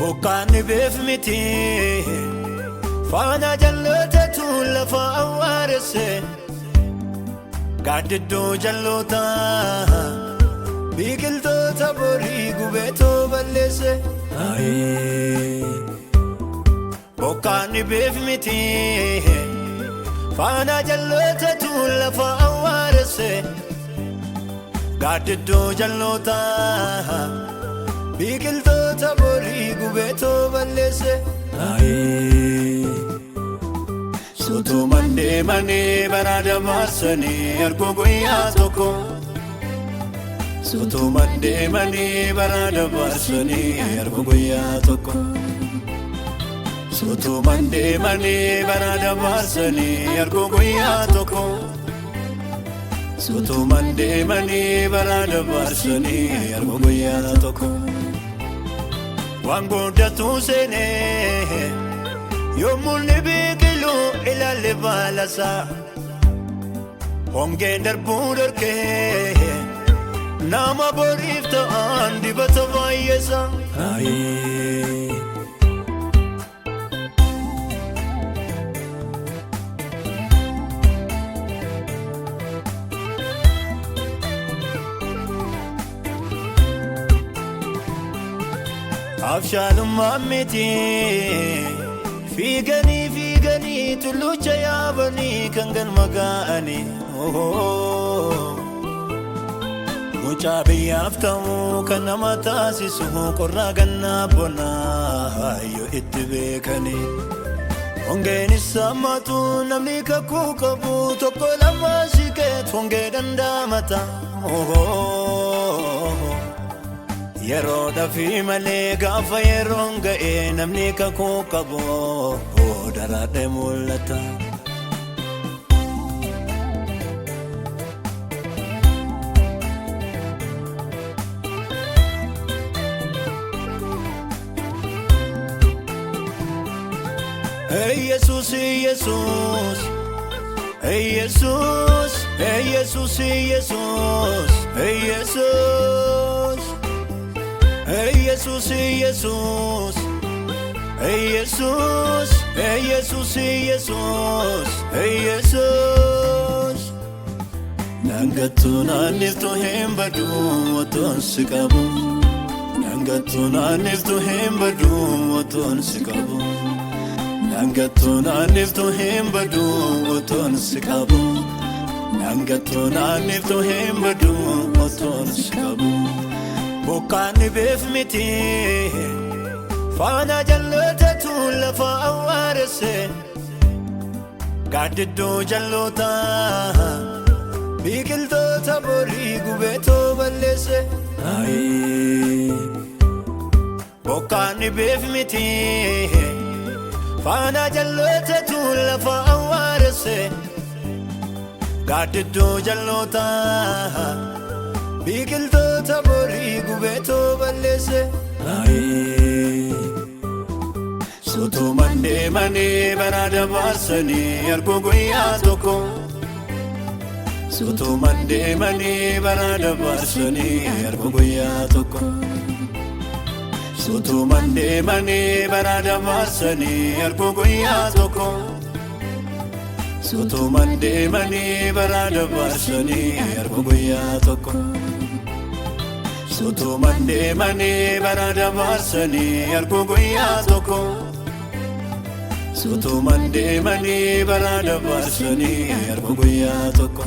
Bokkaan beef miti faana jallootatu lafa awwaaresse gaaddidduu jalloota biqiltoota borii gubeetoo balleesse. Bokkaan beef miti faana jallootatu lafa awwaaresse gaaddidduu jalloota biqiltoota borii gubeetoo balleesse. Suutumaan deemanii bara dabarsanii arguu guyyaa tokko. Suutumaan deemanii bara dabarsanii arguu guyyaa tokko. Suutumaan deemanii bara dabarsanii arguu guyyaa tokko. Suutumaan deemanii bara dabarsanii arguu guyyaa tokko. Waan guddatu seenee yommuu inni biqilu ilaalle baalasaa hongeen darbuu dhorkee nama boriif ta'an dibata baay'eessa. Abshaalummaan miti fiiganii fiiganii tullucha yaabanii kan galma ga'anii. Mucaa biyyaaf ta'uu kan nama taasisu qorraa gannaa bonaa yoo itti beekanii. Hongeenis hammatu namni kakuu qabu tokko lama siqeet hongee danda'amata. Yeroo dafii malee gaafa yeroon ga'e namni kakuu qabu daraadhee mul'ata. Yesus, Yesus, Yesus, Yesus, Yesus, Yesus, Yesus, Yesus, Yesus, Yesus, Yesus, Yesus. Nangattu naanniftu hin badu otoon si qabu. Nangattu naanniftu hin badu otoon si qabu. Nangattu naanniftu hin badu otoon si qabu. Nangattu naanniftu hin badu otoon si qabu. Bokkaan beef miti faana jallootatu lafa awwaaresse gaaddidduu jalloota biqiltoota borii gubeetoo balleesse. Bokkaan beef miti faana jallootatu lafa awwaaresse gaaddidduu jalloota biqiltoota borii gubeetoo balleesse. Suutumaan deemanii bara dabarsanii arguu guyyaa tokko. Suutumaan deemanii bara dabarsanii arguu guyyaa tokko. Suutumaan deemanii bara dabarsanii arguu guyyaa tokko. Suutumaan deemanii bara dabarsanii arguu guyyaa tokko. Suutumaan deemanii bara dabarsanii arguu guyyaa tokko. Suutumaan deemanii bara dabarsanii arguu guyyaa tokko.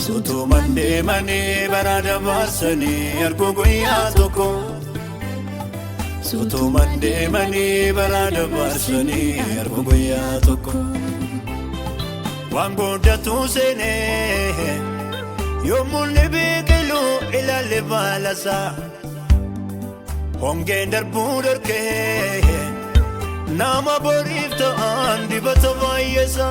Suutumaan deemanii bara dabarsanii arguu guyyaa tokko. Suutumaan deemanii bara dabarsanii arguu guyyaa tokko. Waan guddatu seenee yommuu inni biqilu ilaalle baalasaa hongeen darbuu dhorkee nama boriif ta'an dibata baay'eessa.